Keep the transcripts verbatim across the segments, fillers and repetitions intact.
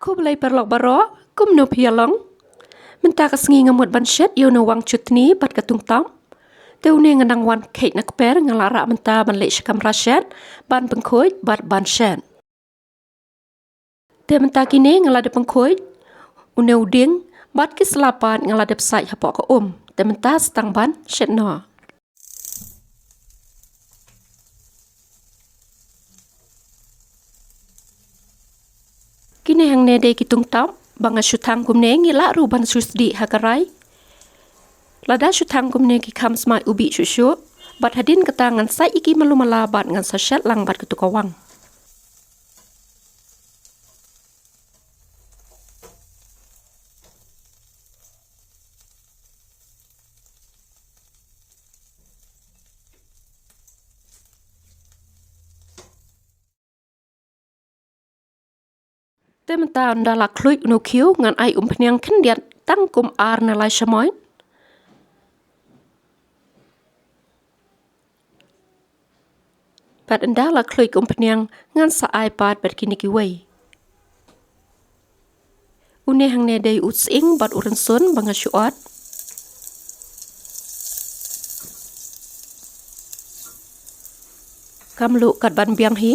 Khublei paralok baroh, kumno phi ïa long? Mynta ka sngi nga mut ban shet ïa une u wang chutney bad ka tungtap. Te une nga dang wan kheit na kper, nga la rah mynta ban leit sha kamra shet, ban pynkhuid bad ban shet. Te mynta kine nga la dep pynkhuid, une u dieng bad ki sla pat nga la dep sait hapoh ka um. Te mynta sa tang ban shet noh. Kine hangne dei ki tungtap, ba nga shu thang kumne, ngi lah ruh ban shu sdieh ha karai. Lada shu thang kumne ki kham smai u bih shuh shuh, bad hadien kata ngan sait ïa ki malu mala bad ngan sa shet lang bad katu ka wang. Te mynta ynda la khluid une u khiew, ngan ai umphniang khyndiat tang kum ar ne lai shamoit. Bad ynda la khluid umphniang, ngan sa ai pat bad kine kiwei. Une hangne dei u sying bad u rynsun ba nga shu ot. Kam luh kat ban biang hi.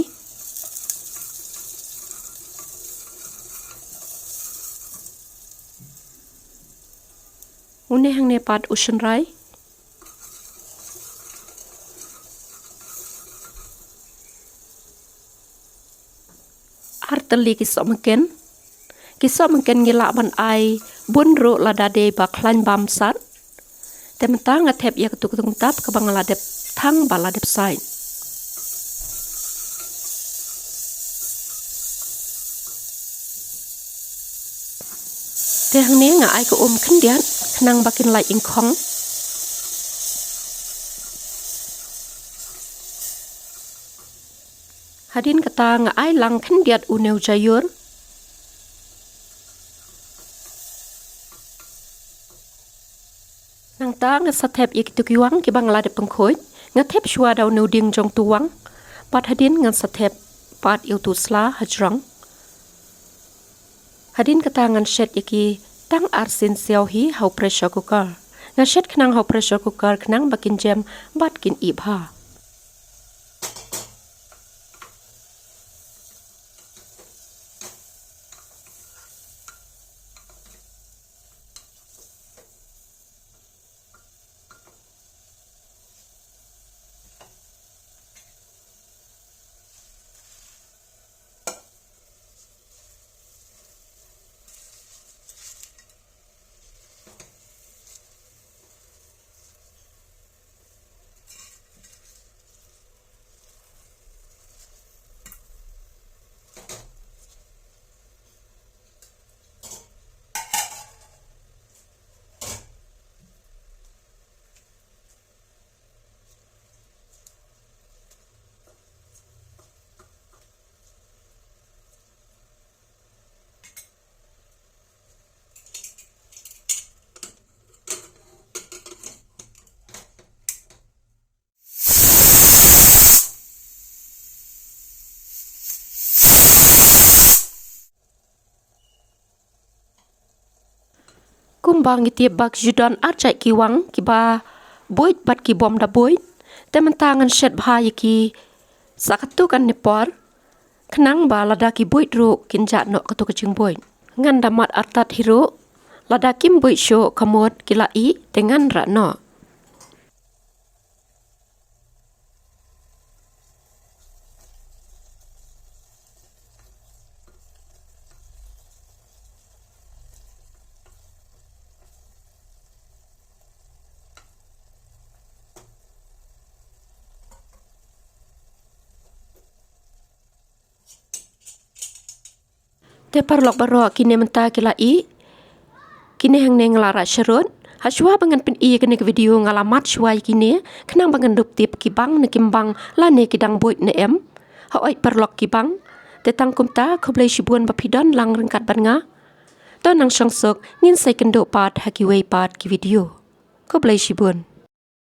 Une hangne pat u shynrai. Ar tylli ki sohmynken. Ki sohmynken ngi lah ban ai bun ruh lada dei ba khlaiñ bam sat. Te mynta nga thep ïa katu ka tungtap kaba nga la dep thang bad la dep sait. Te hangne nga ai ka um khyndiat khnang ba kin lait ingkhong. Hadien kata nga ai lang khyndiat une u jaiur. Nangta nga sa thep ïa kitu ki wang kiba nga la dep pynkhuid. Nga thep shuwa da une u dieng jong utu u wang. Bad hadien ngan sa thep pat ïa utu u sla hajrong. Hadien kata ngan shet ïa ki tang arsien siaw hi ha u pressure cooker. Nga shet khnang ha u pressure cooker khnang ba kin jem bad kin ih bha. Kumba ngi tip ba ki ju don ar jait ki wang kiba buit bad ki bym da buit. Te mynta ngan shet bha ïa ki sa katto katne por. Khnang ba lada ki buit ruh kin jah noh katto ka jingbuit. Ngan da mad artat hi ruh. Lada kim buit shuh ka mut ki la ih te ngan rah noh. Te paralok baroh, kine mynta ki la ih. Kine hangne nga la rah sharud. Hashwa ba ngan pyni ïa kane ka video nga la mad shwa ïa kine, khnang ba ngan dup tip ki bang ne kim bang lane ki dang buit ne em. Hooid paralok, ki bang. Te tang kumta, khublei shibun ba phi don lang ryngkat bad nga. To nang shong suk, ngin sa ïakynduh pat ha kiwei pat ki video. Khublei shibun.